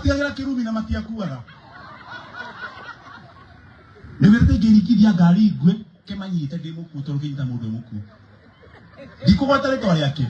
Matigagĩra kĩrumi na matiakuaga. Nĩwĩrĩte ingĩringithia ngari ngue kĩmanyite ndĩ mũkuũ tondũ kĩnyita mũndũ e mũkuũ. Ndikũgweta rĩtwa rĩake.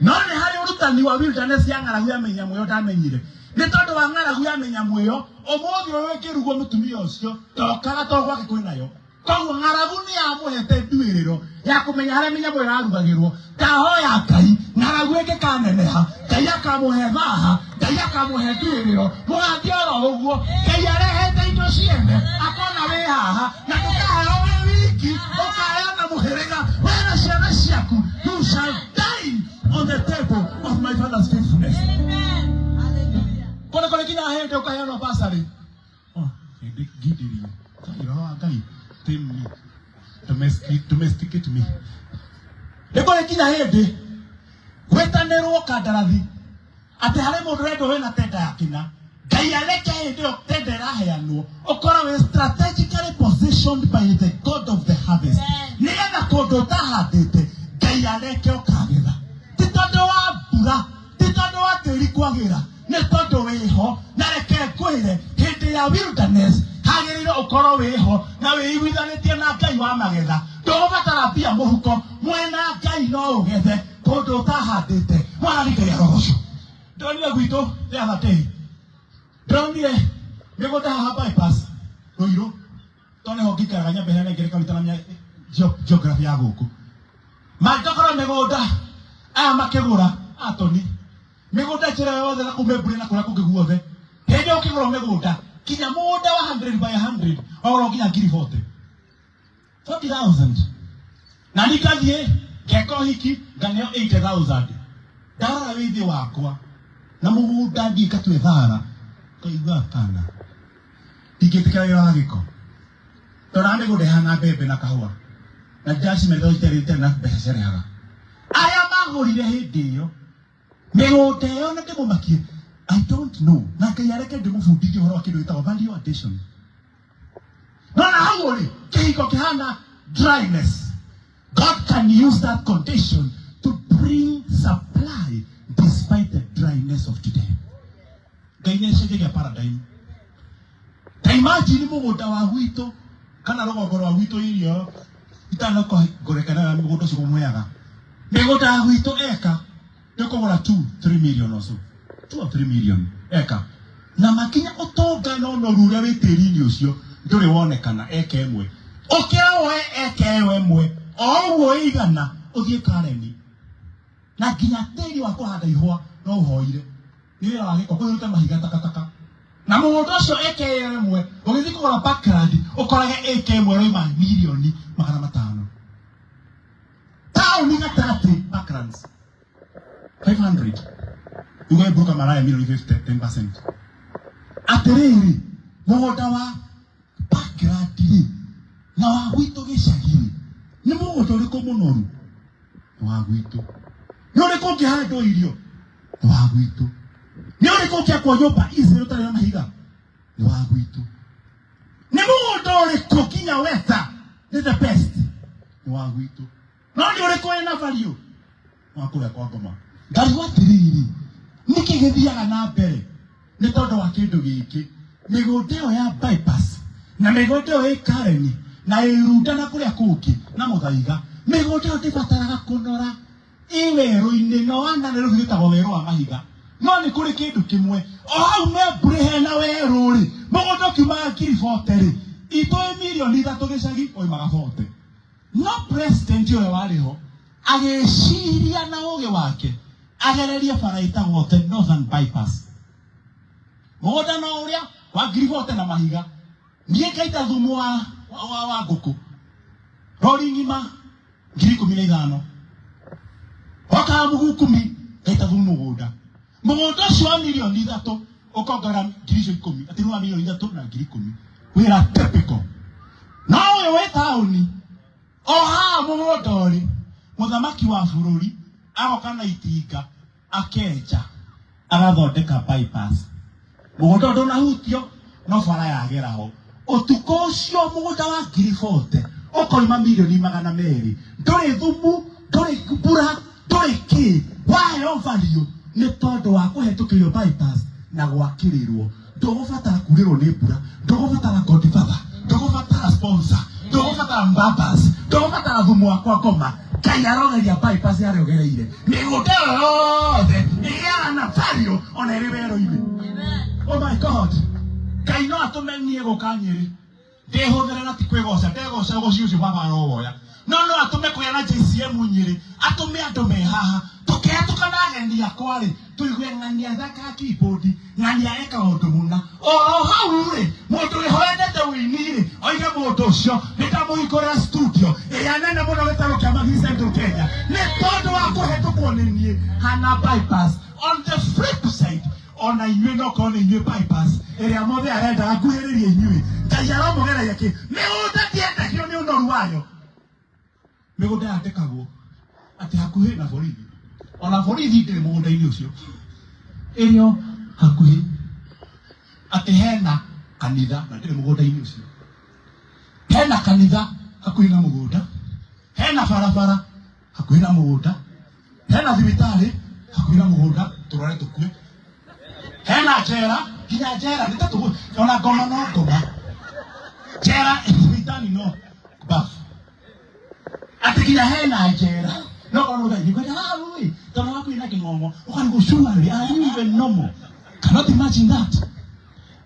No nĩ harĩ ũrutani wa wilderness ya ng'aragu ya mĩnyamũ ĩyo ndamenyire. Nĩ tondũ wa ng'aragu ya mĩnyamũ ĩyo, ũmũthĩ ũyũ ĩngĩrugwo mũtumia ũcio ndokaga tondũ gwake kwĩnayo. Koguo ng'aragu nĩ yamũhete nduĩrĩro ya kũmenya harĩa mĩnyamũ ĩrarugagĩrwo. Ndahoya Ngai ng'aragu ĩngĩkaneneha, Ngai akamũhe thaha, Ngai akamũhe nduĩrĩro, mũgathiĩ oro ũguo. Ngai arehete indo ciene, akona wĩ haha na ndũkaheo wĩ wiki, ũkaheo na mũhĩrĩga, we na ciana ciaku. You shall dine on the table of my father's faithfulness. Kũrĩ kũrĩ kinya hĩndĩ ũkaheanwo basarĩ. Oh, hĩndĩ ngindĩrie. Ngai, roho wa Ngai, tame me. Domesticate me. Nĩ kũrĩ kinya hĩndĩ gwĩtanĩrwo kandarathi atĩ harĩ mũndũ ũrendwo wĩna tenda ya kĩna. Ngai areke hĩndĩ ĩyo tenda ĩraheanwo ũkorwo wĩ strategically positioned by the God of the harvest, nĩgetha kũndũ ũtahandĩte Ngai areke ũkagetha, ti tondũ wa mbura, ti tondũ wa tĩri kwagĩra, nĩ tondũ wĩho. Na reke ngwĩre, hĩndĩ ya wilderness hagĩrĩire ũkorwo wĩho na wĩiguithanĩtie na Ngai wa magetha. Ndũgũbatara mbia mũhuko, mwena Ngai no ũgethe kũndũ ũtahandĩte. Mwathani Ngai arogocwo. Ndonire gwitũ the other day, ndonire mĩgũnda haha bypass Ruiru, tondũ nĩho ngĩikaraga nyambe heane ngerekano itanamenya geography ya gũkũ. Mangĩkorwo mĩgũnda aya makĩgũra atoni mĩgũnda njĩra yothe na kũu Membure na kũrĩa kũngĩ guothe, hĩndĩ ĩyo ũkĩgũra mĩgũnda kinya mũgũnda wa 100 by 100 wagũrwo nginya ngiri 40 40,000, na niĩ ngathiĩ ngeka ũhiki nganeo 80,000. Ndarora wĩthĩ wakwa na mũgũnda ndiĩ ngatue thara, ngaigua kana ndingĩtĩkĩra wĩra wa gĩko. Ndoraga mĩgũnda ĩhana mbembe na kahũa na ndiracimenyera itarĩ itarĩ na mbeca ciarehaga. Arĩa magũrire hĩndĩ ĩyo mĩgũnda ĩyo na ndĩmũmakie, I don't know, na Ngai areke ndĩmũbundithie ũhoro wa kĩndũ gĩtagwo value addition. No na hau ũrĩ kĩhiko kĩhana dryness, God can use that condition to bring supply despite the dryness of today. Ngai nĩ acenjagia paradigm. Ta imagine mũgũnda wa gwitũ kana rũgongo rwa gwitũ, irio itanakongoreka na mũgũnda ũcio kũmũheaga mĩgũnda ya gwitũ eka nĩ kũgũra 2 3 million or so, 2 or 3 million eka, na makinya ũtonga na ũnoru ũrĩa wĩ tĩri-inĩ ũcio ndũrĩ wonekana. Eka ĩmwe ũkĩra woe eka ĩyo ĩmwe o ũguo ĩigana ũthiĩ Kareni, na nginya tĩri wa kũhanda ihũa no ũhoire nĩ wĩra wa gĩko kũiyũrĩte mahiga takataka. Na mũgũnda ũcio eka ĩyo ĩmwe ũgĩthiĩ kũgũra backland ũkorage eka ĩmwe ĩroima 500,000,000 taũni gatagatĩ, backlands 500. Ugae broker maraya milioni 50, 10%. Atĩrĩrĩ, mũgũnda wa backland rĩ na wa gwitũ gĩcagi rĩ, nĩ mũgũnda ũrĩkũ mũnoru? Nĩ wa gwitũ. Nĩ ũrĩkũ ũngĩhandwo irio? Nĩ wa gwitũ. Nĩ ũrĩkũ ũngĩakwo nyũmba ici ũtarĩ na mahiga? Nĩ wa gwitũ. Nĩ mũgũnda ũrĩkũ nginya wetha nĩ the best? Nĩ wa gwitũ. No nĩ ũrĩkũ wĩna value? Wa kũrĩa kwa ngoma. Ngarigwo atĩrĩrĩ, nĩkĩ gĩthiaga na mbere? Nĩ tondũ wa kĩndũ gĩkĩ, mĩgũnda ĩyo ya bypass na mĩgũnda ĩyo ĩ Karen na ĩ Runda na kũrĩa kũngĩ na Mũthaiga, mĩgũnda ĩyo ndĩbataraga kũnora, ĩ werũ-inĩ na wana Nairobi wĩtagwo werũ wa mahiga. No nĩ kũrĩ kĩndũ kĩmwe o hau Membure hena werũ rĩ, mũgũnda ũkiumaga ngiri 40 rĩ, itũ ĩ 3 million gĩcagi oimaga 40. No president ũrĩa warĩ ho agĩciria na ũgĩ wake agererie bara ĩtagwo the Northern Bypass, mũgũnda no ũrĩa wa ngiri 40 na mahiga, niĩ ngaita thumu wa ngũkũ rori ng'ima 15,000, okaga mũgukumi ngaita thumu mũgũnda. Mũgũnda ũcio wa 3 million ũkongerera ngiri icio 10, atĩ nĩ wa 3,110,000. Wĩra typical. No ũyũ wĩ taũni o haha mũgũnda ũrĩ, mũthamaki wa bũrũri agoka na itinga akenja agathondeka bypass, mũgũnda ũyũ ndũnahutio no bara yagera ho. Ũtukũ ũcio mũgũnda wa ngiri 40 ũkoima 200,000,000. Ndũrĩ thumu, ndũrĩ mbura, ndũrĩ kĩ, waheo value nĩ tondũ wa kũhetũkĩrio bypass. Na gwakĩrĩrwo ndũgũbatara kurĩrwo nĩ mbura, ndũgũbatara godfather, ndũgũbatara sponsor, ndũgũbatara mbabas, ndũgũbatara thumu wa kwa ngoma. Ngai arogeria bypass harĩa ũgereire, mĩgũnda ĩyo yothe ĩgĩaga na value ona ĩrĩ werũ-inĩ. Oh my God, Ngai no atũme niĩ gũka Nyĩrĩ ndĩhũthĩre na ti kwĩgoca, ndegoca ũgoci ũcio baba arowoya, no no atũme kũgĩa na JCM Nyĩrĩ, atũme andũ me haha tũkĩhetũka na ageni akwa rĩ, tũigue ng'ania athakaga keyboard, ng'ania ekaga ũndũ mũna oro hau rĩ, mũndũ wĩho wendete ũini rĩ, oige mũndũ ũcio nĩ ndamũhingũrĩra studio ĩrĩa nene mũno gĩtarũ kĩa Magigi Central Kenya nĩ tondũ wa kũhetũkwo nĩ niĩ hana bypass. On the flip side, ona inyuĩ no korwo nĩ inyuĩ bypass ĩrĩa mothe arendaga nguhĩrĩrie inyuĩ, Ngai aromũgeragia kĩ mĩgũnda ndĩendagio nĩ ũnoru wayo. Mĩgũnda yandĩkagwo atĩ hakuhĩ na borithi, ona borithi ndĩrĩ mũgũnda-inĩ ũcio, ĩrĩ o hakuhĩ, atĩ hena kanitha na ndĩrĩ mũgũnda-inĩ ũcio, hena kanitha hakuhĩ na mũgũnda, hena barabara hakuhĩ na mũgũnda, hena thibitarĩ hakuhĩ na mũgũnda, tũrore tũkue, hena njera, nginya njera nĩ ta tũgũ ona ngoma no ngoma njera thibitarĩ no bafu, atĩ nginya hena njera no korwo ngai nĩkwenda hau ĩ tondũ hakuhĩ na kĩng'ong'o ũkarigwo, surely are you even normal? Cannot imagine that.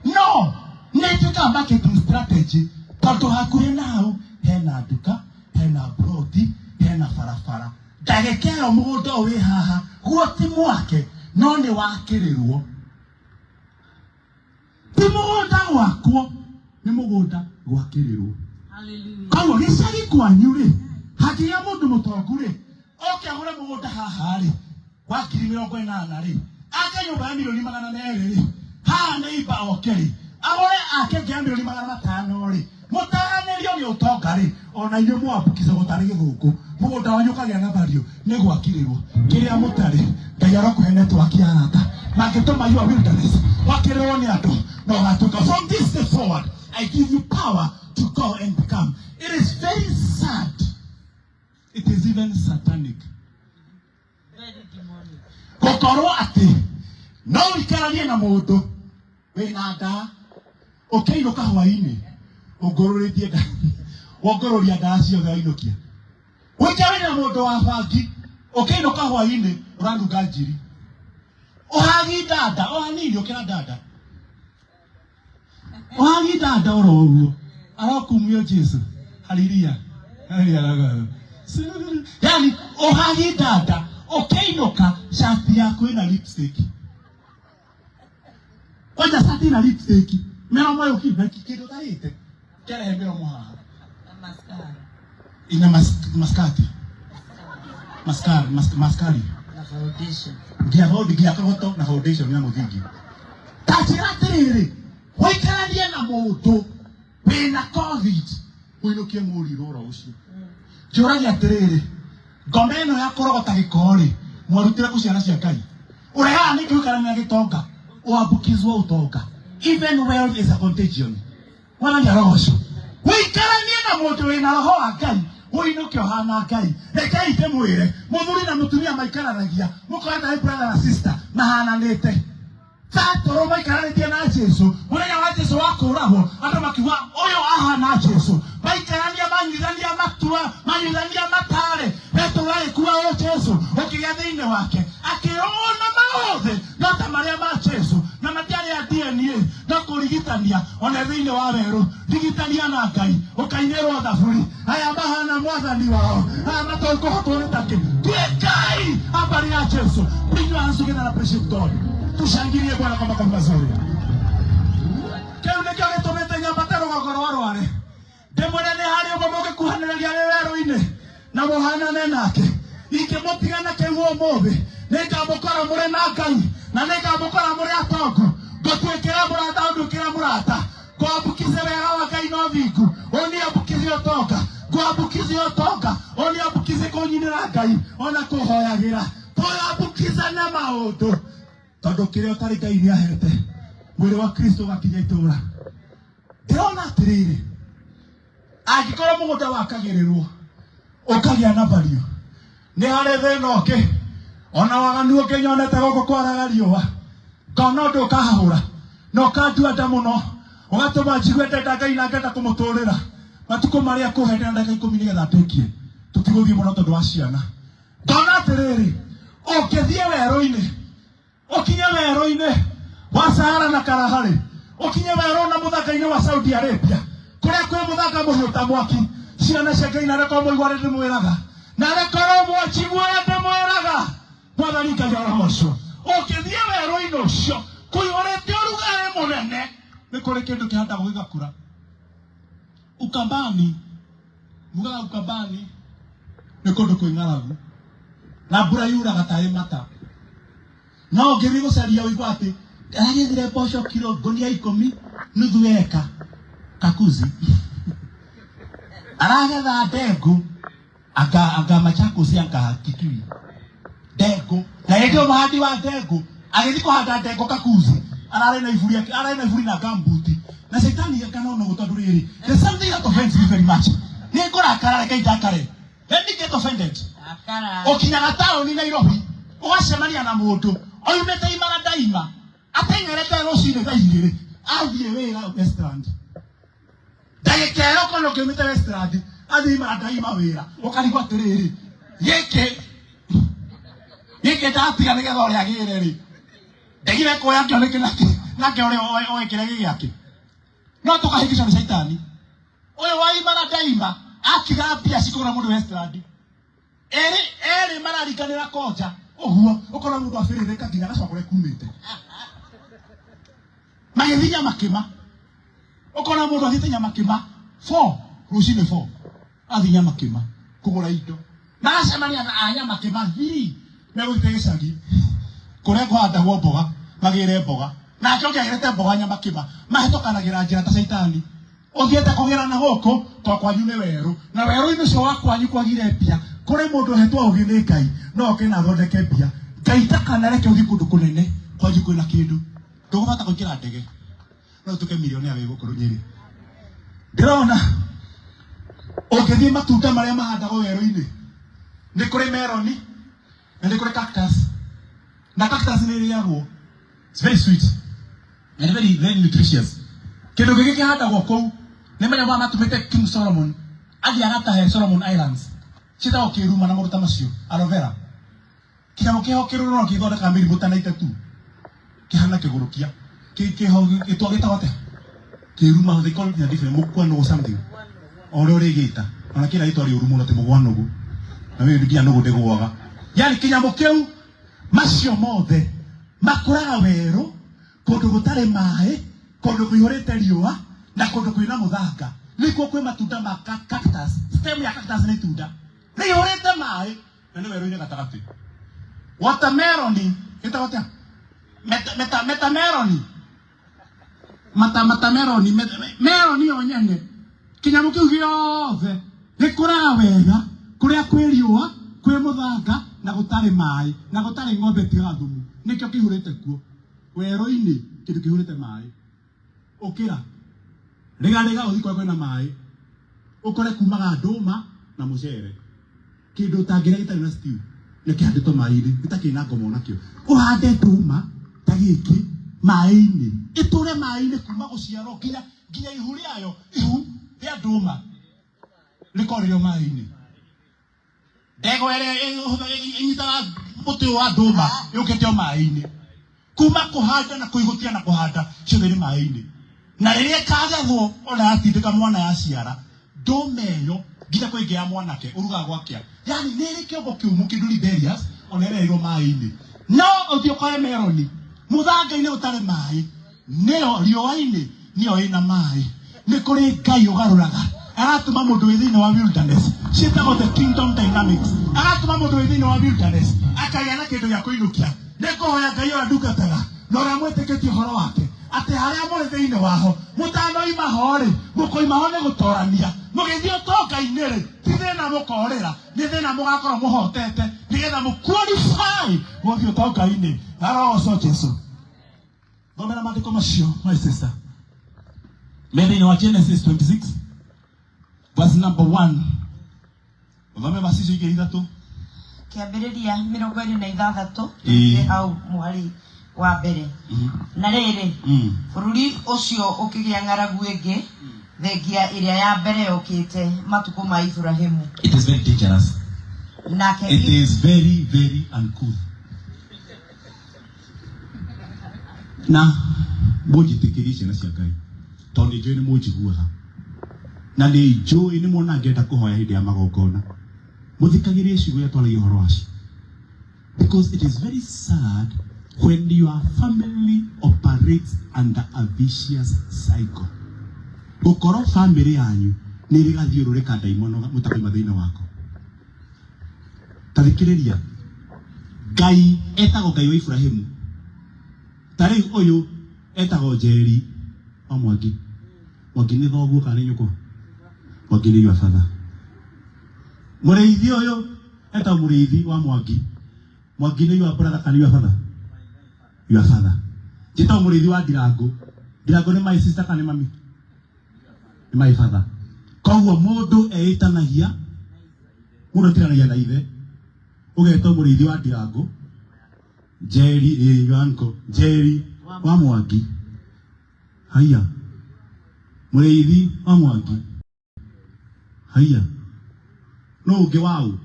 No nĩ ĩtuĩkaga marketing strategy tondũ hakuhĩ na hau hena nduka, hena ploti, hena barabara. Ndagĩka ĩyo mũgũnda ũyũ wĩ haha guo ti mwake, no nĩ wakĩrĩrwo, ti mũgũnda gwakwo, nĩ mũgũnda gwakĩrĩrwo. Hallelujah. Koguo gĩcagi kwanyu rĩ, hakĩgĩa mũndũ mũtongu rĩ, oke agũre mũgũnda haha rĩ wa 80,000 rĩ, ake nyũmba ya 200,000,000 rĩ, haha nĩ imba oke rĩ agũre ake nginya 500,000,000 rĩ, mũtaganĩrio nĩ ũtonga rĩ, ona inyuĩ mwambukiza gũtarĩ gĩthũngũ, mũgũnda wanyu ũkagĩa na value nĩ gwakĩrĩrwo. Kĩrĩa mũtarĩ, Ngai arokũhe network ya arata mangĩtũma your wilderness wakĩrĩrwo nĩ andũ na ũgatuĩka. From this day forward, I give you power to go and become. It is very sad, it is even satanic. Very demonic. Gũkorwo atĩ no ũikaranie na mũndũ wĩna ndaa, ũkĩinũka hwainĩ ũngũrũrĩtie nda, wongũrũria ndaa ciothe wainũkia. Ũikaranie na mũndũ wa bangi, ũkĩinũka hwainĩ ũranunga njiri, ũhagi ndanda o hanini ũkĩra ndanda, ũhagi ndanda oro ũguo. Arokumio Jesu, haleluya. Yani ũhagi ndanda, ũkĩinũka shati yaku ĩna lipstick, kwanja shati ĩna lipstick, mĩromo yũkĩte kĩndũ ũtarĩte kĩarehe mĩromo haha. Na mascara. Ina maskati, maskari, maskari. Na foundation. Nginya baundi, nginya kagoto na foundation ya mũthingi. Ta njĩra atĩrĩrĩ, ũikaranie na mũndũ wĩna COVID, ũinũkie mũrirũ oro ũcio. Njũragia atĩrĩrĩ, ngoma ĩno ya kũrogota gĩko rĩ, mwarutire kũ ciana cia Ngai? Ũrehaga nĩkĩ ũikarania na gĩtonga ũambukizwo ũtonga? Even wealth is a contagion. Mwathani arogocwo. Ũikaranie na mũndũ wĩna roho wa Ngai, ũinũke ũhana Ngai. Rekei ndĩmwĩre, mũthuri na mũtumia maikaranagia mũkona tarĩ brother na sister mahananĩte. Petero maikaranĩtie na Jesu mũthenya wa Jesu wa kũũragwo, andũ makiuga ũyũ ahana Jesu. Maikarania, manyuithania matua, manyuithania matare, Petero agĩkua ũ Jesu ũkĩgĩa thĩinĩ wake, akĩona maũthĩ no ta marĩa ma Jesu, na matiarĩ a DNA, no kũrigitania ona thĩinĩ wa werũ. Rigitania na Ngai ũkainĩrwo thaburi, aya mahana mwathani wao, aya matoĩ kũhotwo nĩ takĩ. Tuĩkai habari ya Jesu. Bring your hands together and appreciate God. Tushangilie Bwana kwa makofi mazuri. Kĩu nĩkĩo gĩtũmĩte nyambate rũgongo rwa Rware, ndĩmwĩre nĩ harĩ ũmwe mũngĩkuhanĩrĩria wĩ werũ-inĩ na mũhanane nake. Ingĩmũtiga na kĩu ũmũthĩ, nĩngamũkora mũrĩ na Ngai na nĩngamũkora mũrĩ atongu. Ngũtuĩkĩra mũrata, ũnduĩkĩra mũrata, ngwambukize wega wa Ngai na ũthingu, ũniambukize ũtonga, ngwambukize ũtonga, ũniambukize kũnyinĩra Ngai ona kũhoyagĩra. Tũyambukizane maũndũ tondũ kĩrĩa ũtarĩ Ngai nĩ ahete mwĩrĩ wa Kristo ũgakinya itũũra. Ndĩrona atĩrĩrĩ, angĩkorwo mũgũnda wakagĩrĩrwo ũkagĩa na value, nĩ harĩ thĩna ũngĩ ona waganu ũngĩ nyonete gũkũ kwaraga riũa. Ngona ũndũ ũkahahũra na ũkandua nda mũno, ũgatũma njigue ndenda Ngai na ngenda kũmũtũrĩra matukũ marĩa kũhe ndĩna ndagĩka 10 nĩgetha ndĩkie. Tũtigũthiĩ mũno tondũ wa ciana. Ngona atĩrĩrĩ, ũngĩthiĩ werũ-inĩ, ũkinye werũ-inĩ wa Sahara na Kalahari, ũkinye werũ na mũthanga-inĩ wa Saudi Arabia, kũrĩa kwĩ mũthanga mũhiũ ta mwaki, ciana cia Ngai narĩ korwo mũigua ũrĩa ndĩmwĩraga, narĩ korwo mwanjigua ũrĩa ndĩmwĩraga, Mwathani Ngai arogocwo. Ũngĩthiĩ werũ-inĩ ũcio kũihũrĩte ũrugarĩ mũnene, nĩ kũrĩ kĩndũ kĩhandagwo gĩgakũra. Ukambani, mugaga Ukambani nĩ kũndũ kwĩ ng'aragu na mbura yuraga tarĩ mata. No ũngĩthiĩ gũcaria ũigua atĩ aragethire mboco kiro ngũnia 10 nuthu eka kakuzi, aragetha ndengũ anga Machakos anga Kitui ndengũ. Na hĩndĩ ĩyo mũhandi wa ndengũ agĩthiĩ kũhanda ndengũ kakuzi, ararĩ na iburi, ararĩ na iburi na gambuti. Na caitani akana ũguo tondũ rĩrĩ, there's something that offends me very much. Nĩ ngũrakara, reke ndakare. Let me get offended. Akara. Ũkinyaga taũni Nairobi, ũgacemania na mũndũ oimĩte imara ndaima, ateng'erete rũcinĩ thaa 2, athiĩ wĩra Westland. Ndagĩka ĩyo ũkona ũkĩumĩte Westland, athiĩ imara ndaima wĩra, ũkarigwo atĩrĩrĩ, gĩkĩ ndatiga nĩgetha ũrĩa agĩre rĩ, ndigire kuoya kĩo nĩkĩ nake ũrĩa oe kĩrĩa gĩ gĩake. No tũkahĩngĩcwo nĩ caitani. Ũyũ wa imara ndaima atiga mbia cikũgũra mũndũ Westland. Erĩ mararinganĩra konja ũguo, ũkona mũndũ abĩrĩrĩka nginya agacoka kũrĩa kumĩte. Magĩthiĩ Nyamakĩma, ũkona mũndũ athiĩte Nyamakĩma 4 rũcinĩ 4, athiĩ Nyamakĩma kũgũra indo, magacemania na a Nyamakĩma 3 megũthiĩte gĩcagi kũrĩa kũhandagwo mboga, magĩre mboga. Nake ũngĩ agĩrĩte mboga Nyamakĩma, mahĩtũkanagĩra njĩra ta caitani. Ũthiĩte kũgĩra na gũkũ to kwanyu nĩ werũ, na werũ-inĩ ũcio wa kwanyu kwagire mbia. Kũrĩ mũndũ ũhetwo ũgĩ nĩ Ngai, no oke na athondeke mbia. Ngai ndakanareke ũthiĩ kũndũ kũnene kwanyu kwĩna kĩndũ. Ndũgũbata kũingĩra ndege, no ũtuĩke milionea wĩ gũkũ Nyĩrĩ. Ndĩrona ũngĩthiĩ matunda marĩa mahandagwo werũ-inĩ, nĩ kũrĩ meroni na nĩ kũrĩ cactus, na cactus nĩ ĩrĩagwo. It's very sweet and very, very nutritious. Kĩndũ gĩkĩ kĩhandagwo kũu nĩ manya maya matũmĩte King Solomon athiĩ agatahe Solomon Islands, ciĩtagwo kĩruma na maũndũ ta macio, aloe vera. Kĩnyamũ kĩho kĩrũrũ no kĩthondekaga mĩrimũ ta 92, kĩhana kĩgũrũkia. Kĩho gĩtwa gĩtagwo atĩa? Kĩruma, they call it in a different mũkwanũgũ something. O ũrĩa ũrĩgĩta, ona kĩna rĩtwa rĩũru mũno atĩ mũgwanũgũ. Na wewe nginya nũgũ ndĩgũaga. Yani kĩnyamũ kĩu, macio mothe makũraga werũ, kũndũ gũtarĩ maĩ, kũndũ kũihũrĩte riũa, na kũndũ kwĩna mũthanga. Nĩkuo kwĩ matunda ma cactus. Stem ya cactus nĩ itunda rĩihũrĩte maĩ na nĩ werũ-inĩ gatagatĩ. Watermelon ĩtagwo atĩa? Metamelon. Mata, matamelon, melon yo nyene. Kĩnyamũ kĩu gĩothe gĩkũraga wega kũrĩa kwĩ riũa, kwĩ mũthanga na gũtarĩ maĩ, na gũtarĩ ng'ombe ĩtigaga thumu. Nĩkĩo kĩihũrĩte kuo. Werũ-inĩ kĩndũ kĩihũrĩte maĩ. Ũkĩra rĩgarĩga ũthiĩ kũrĩa kwĩna maĩ, ũkore kumaga ndũma na mũcere. Kĩndũ ũtangĩrĩa gĩtarĩ na stew nĩ kĩhandĩtwo maĩ-inĩ, gĩtakĩrĩ na ngoma onakĩo. Ũhande ndũma ta gĩkĩ maĩ-inĩ, ĩtũre maĩ-inĩ kuma gũciarwo nginya ihu rĩayo, ihu rĩa ndũma rĩkorwo rĩrĩ o maĩ-inĩ. Ndegwa ĩrĩa ĩnyitaga mũtĩ ũyũ wa ndũma yũkĩte o maĩ-inĩ. Kuma kũhanda na kũigũtia na kũhanda ciothe irĩ maĩ-inĩ. Na rĩrĩa ĩkagethwo ona yatindĩka mwana yaciara, ndũma ĩyo nginya kwĩ ĩngĩ ya mwanake ũrugaga gwakĩa. Yani nĩ ĩrĩ kĩongo kĩũmũ kĩndũ rebellious ona ĩrereirwo maĩ-inĩ. No ũthiĩ ũkore meroni mũthanga-inĩ ũtarĩ maĩ, nĩyo riũa-inĩ nĩyo ĩna maĩ. Nĩ kũrĩ Ngai ũgarũraga, agatũma mũndũ wĩ thĩinĩ wa wilderness, ciĩtagwo the kingdom dynamics, agatũma mũndũ wĩ thĩinĩ wa wilderness akagĩa na kĩndũ gĩa kũinũkia. Nĩ ngũhoya Ngai ũrĩa ndungataga na ũrĩa mwĩtĩkĩtie ũhoro wake, atĩ harĩa mũrĩ thĩinĩ waho mũtanoima ho rĩ, mũkoima ho nĩ gũtorania. Mũgĩthiĩ ũtonga-inĩ rĩ, ti thĩna mũkorĩra, nĩ thĩna mũgakorwo mũhotete nĩgetha mũqualify gũthiĩ ũtonga-inĩ. Arogocwo Jesu. Thomera maandĩko macio, my sister. Me thĩinĩ wa Genesis 26 verse number 1. Ũthome verse icio ingĩ ithatũ. Kĩambĩrĩria 26, Ĩĩ. hau mũhari Wa mbere. Na rĩrĩ, bũrũri ũcio ũkĩgĩa ng'aragu ĩngĩ, thengia ĩrĩa ya mbere yokĩte matukũ ma Iburahĩmu. It is very dangerous. Nake It is very very uncouth. Na mũnjĩtĩkĩrie, ciana cia Ngai, tondũ nĩ njũĩ nĩ mũnjiguaga na nĩ njũĩ nĩ muona ngĩenda kũhoya hĩndĩ ya magongona, mũthikagĩrie ciugo iria twaragia ũhoro wacio, because it is very sad when your family operates under a vicious cycle. Gũkorwo family yanyu nĩ ĩrĩ gathiũrũrĩ ka ndaimono mũtakaima thĩinĩ wako. Ta thikĩrĩria, Ngai etagwo Ngai wa Ibrahimu. Ta rĩu ũyũ etagwo Njeri wa Mwangi. Mwangi nĩ thoguo kana nĩ nyũkwa? Mwangi nĩ your father. Mũrĩithi ũyũ etagwo Mũrĩithi wa Mwangi. Mwangi nĩ your brother kana your father? Your father. Njĩtagwo Mũrĩithi wa Ndirango. Ndirango nĩ my sister kana nĩ mami? Nĩ my father. Koguo mũndũ eĩtanagia, mũndũ atiranagia na ithe. Ũgetwo Mũrĩithi wa Ndirango, Njeri, ĩ your uncle, Njeri wa Mwangi. Haiya, Mũrĩithi wa Mwangi. Haiya, no ũngĩ waũ?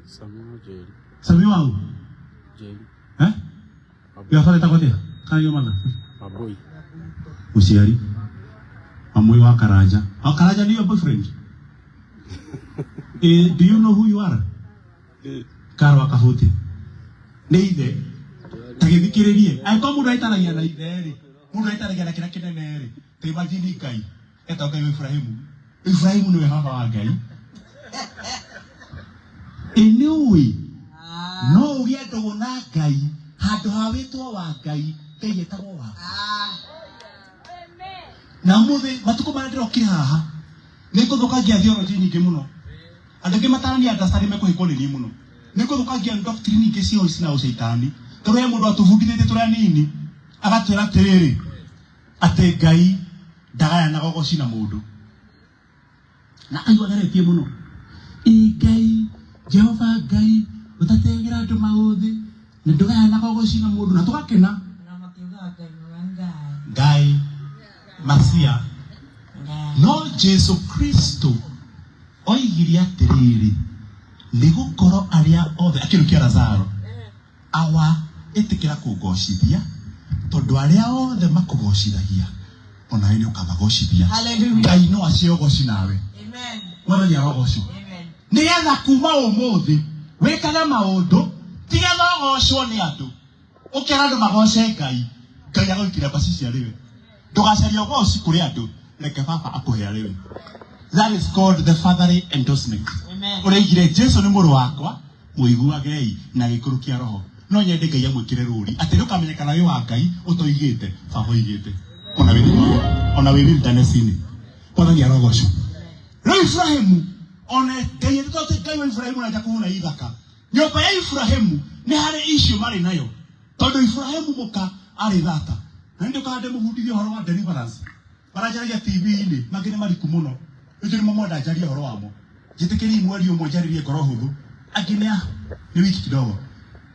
Sami wa Njeri. Sami waũ? Njeri. Eh, your father etagwo atĩa kana your mother? Wambui. Mũciari Wamui wa Karanja. Oh, Karanja ni your boyfriend? Eh, do you know who you are? Karwa Kahuti nĩ ithe. Ta gĩthikĩrĩrie, angĩkorwo mũndũ aitanagia na ithe rĩ, mũndũ aitanagia na kĩrĩa kĩnene rĩ, ta imagine Ngai etagwo Ngai wa Ibrahimu. Ibrahimu nĩwe baba wa Ngai. Ĩ nĩ ũĩ no ũgĩe ndũgũ na Ngai handũ ha wĩtwo wa Ngai, Ngai etagwo wa na ũmũthĩ. Matukũ marĩa ndĩrokire haha nĩ ngũthũkangia theology nyingĩ mũno. Andũ aingĩ matarania understand mekũhĩkwo nĩ niĩ mũno. Nĩ ngũthũkangia doctrine nyingĩ cia ũici na ũcaitani, tondũ he mũndũ atũbundithĩtie tũrĩ anini agatwĩra atĩrĩrĩ, atĩ Ngai ndagayanaga ũgoci na mũndũ, na akaigua ageretie mũno. Ĩ Ngai Jehova, Ngai ũtategera andũ maũthĩ na ndũgayanaga ũgoci na mũndũ, na tũgakena. Na makiugaga Ngai wa Ngai. Ngai Masia. Ngai. No Jesu Kristo oigire atĩrĩrĩ, nĩ gũkorwo arĩa othe akĩrukia Lazaro, awa, ĩtĩkĩra kũngocithia, tondũ arĩa othe makũgocithagia onawe nĩ ũkamagocithia. Hallelujah. Ngai no acie ũgoci nawe. Amen. Mwathani arogocwo. Amen. Nĩgetha kuma ũmũthĩ wĩkage maũndũ tigetha ũgocwo nĩ andũ, ũkera andũ magoce Ngai, Ngai agũikĩria mbaci ciarĩwe. Ndũgacarie ũgoci kũrĩ andũ, reke baba akũhe arĩwe. That is called the fatherly endorsement. Amen. Ũrĩigire Jesu nĩ mũrũ wakwa, mũiguagei, na agĩikũrũkia roho. No nyende Ngai amwĩkĩre rũri atĩ ndũkamenyekana wĩ wa Ngai ũtoigĩte baba oigĩte, ona wĩ ona wĩ wilderness-inĩ. Mwathani arogocwo. Rĩu Ibrahimu, ona Ngai etĩtwo atĩ Ngai wa Ibrahimu, na kũhũna Ithaka. Nyũmba ya Ibrahimu nĩ harĩ issue marĩ nayo, tondũ Ibrahimu mũka arĩ thata. Na nĩ ndũkaga ndĩmũbundithie ũhoro wa deliverance. Maranjaragia TV-inĩ mangĩ nĩ mariku mũno, ithuĩ nĩmo mwenda njarie ũhoro wamo. Njĩtĩkĩriei mweri ũmwe njarĩrie ngoro hũthũ, angĩ nĩ nĩ wiki kidogo.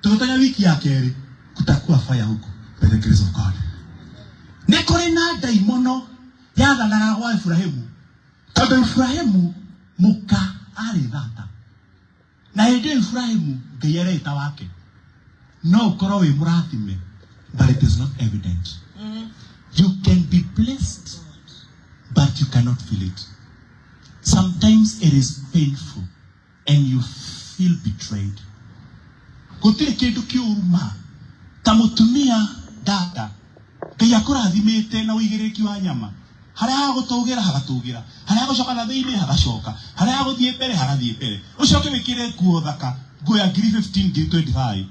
Tũgĩtonya wiki ya kerĩ, kutakuwa fire huku by the grace of God. Nĩ kũrĩ na ndaimono yathanaga gwa Ibrahimu, tondũ Ibrahimu mũka arĩ thata, na hĩndĩ ĩyo Ibrahimu Ngai areta wake. No ũkorwo wĩ mũrathime, but it is not evident. You can be blessed, but you cannot feel it. Sometimes it is painful and you feel betrayed. Gũtirĩ kĩndũ kĩũru ma ta mũtumia dada Ngai akũrathimĩte na ũigĩrĩrĩki wa nyama, harĩa hagũtũgĩra hagatũgĩra, harĩa hagũcoka na thĩinĩ hagacoka, harĩa hagũthiĩ mbere hagathiĩ mbere. Ũcoke wĩkĩre nguo thaka, nguo ya ngiri 15, ngiri 25,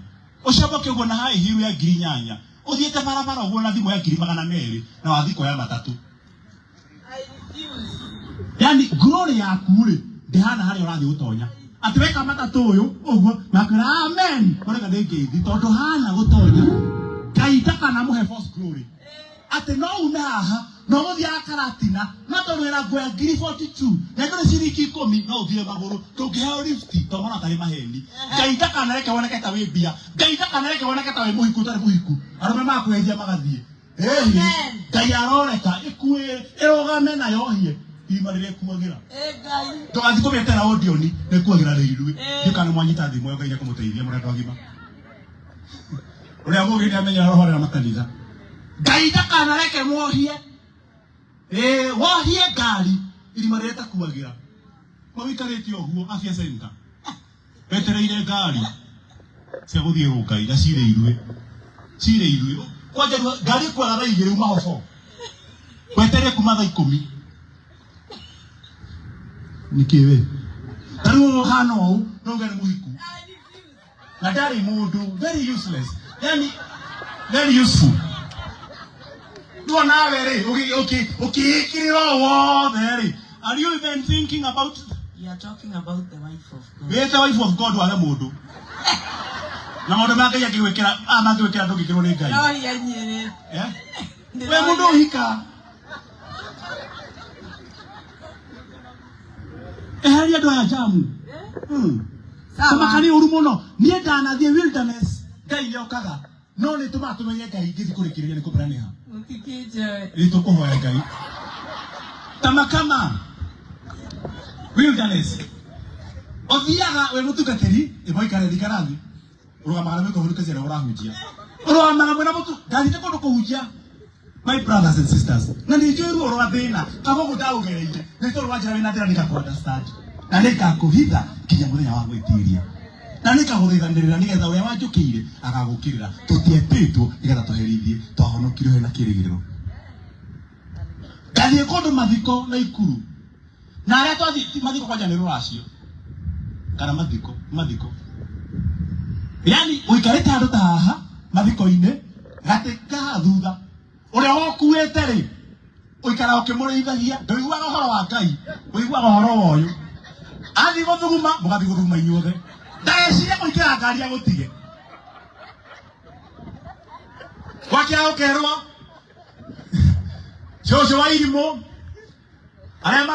ũcoke ũguo na high heel ya ngiri 8, ũthiĩte barabara ũguo na thimũ ya ngiri 200, na wathiĩ kuoya matatũ. I refuse. Yani glory yaku rĩ, ndĩhana harĩa ũrathiĩ gũtonya, atĩ weka matatũ ũyũ ũguo makwĩra amen, ũreka nĩ ngeithi, tondũ hana gũtonya Ngai ndakanamũhe false glory, atĩ no ume haha no gũthiaga Karatina, no tondũ wĩna nguo ya ngiri 42 na ndũrĩ ciringi 10, no ũthiĩ magũrũ, ndũngĩheo lift tondũ wona tarĩ maheni. Ngai ndakanareke woneke ta wĩ mbia. Ngai ndakanareke woneke ta wĩ mũhiku ũtarĩ mũhiku. Arũme makwĩhia magathiĩ. Ĩhi, Amen. Ngai aroreka ĩkuĩre ĩrũgame na yohie irima rĩrĩkuagĩra. Ĩ Ngai. Ndũgathiĩ kũmĩetera Odeon nĩkuagĩra rĩirwe. Ĩ. Ndiũĩ kana nĩmwanyita thimũ ĩyo Ngai nĩekũmũteithia mũrĩ andũ agima. Ũrĩa mũũgĩ nĩamenyaga roho arĩa makanitha. Ngai ndakanareke mwohie. Ĩĩ, wohie ngari irima rĩrĩa ĩtakuagĩra. Ma wĩikarĩte ũguo afya center. Wetereire ngari cia gũthiĩ Rũngai na cirĩ irue. Cirĩ irue. Kwanja rĩu ngari ĩkuaga thaa igĩrĩ uma hobo. Wetereire kuma thaa ikũmi. Nĩkĩ we? Ta rĩu ũhana ũũ no uge nĩ mũhiku. Na ndarĩ mũndũ very useless. Yani very useful. Rĩu nawe rĩ ũkĩĩkĩrĩra ũũ wothe rĩ are you even thinking about You are talking about the wife of God. wĩte wife of God wage mũndũ na maũndũ ma Ngai angĩgwĩkĩra aya mangĩgwĩkĩra ndũngĩkĩrwo nĩ Ngai Ndĩroria nyĩrĩ. Eh? we mũndũ ũhika eheria andũ aya jamu Sawa. kũmaka nĩ ũru mũno niĩ ndanathiĩ wilderness Ngai nĩokaga no nĩ tũmaga tũmenye Ngai ngĩthiĩ kũrĩkĩrĩria nĩ kũmbĩra nĩ ha Mũtikĩnjoe. nĩ tũkũhoya Ngai tamakama wilderness ũthiaga wĩ mũtungatĩri ĩmwe ikare thikara thĩ ũrũgamaga na mĩkũhuru kĩciara ũrahunjia ũrũgamaga mwĩna mũtu ndathiĩte kũndũ kũhunjia my brothers and sisters na nĩ njũĩ ruo rwa thĩna kagogo ndaũgereire nĩ tondũ wa njĩra wĩna thĩna nĩngakũ understand na nĩngakũhitha nginya mũthenya wa gwĩtiria na nĩngagũthaithanĩrĩra nĩgetha ũrĩa wanjũkĩire agagũkĩrĩra tũtietĩtwo nĩgetha tũherithie twahonokirio hena kĩrĩgĩrĩro ngathiĩ kũndũ mathiko na ikuru na arĩa twathiĩ ti mathiko kwanja nĩ rũracio kana mathiko mathiko yani ũikarĩte handũ ta haha mathiko-inĩ gatĩ kaha thutha ũrĩa ũkuĩte rĩ ũikara ũkĩmũrĩithagia ndũiguaga ũhoro wa Ngai ũiguaga ũhoro wa ũyũ athiĩ gũthuguma mũgathiĩ gũthuguma inyuothe ndagecirie kũingĩra ngari agũtige gwakĩa ũkerwo cũcũ wa irimũ arĩa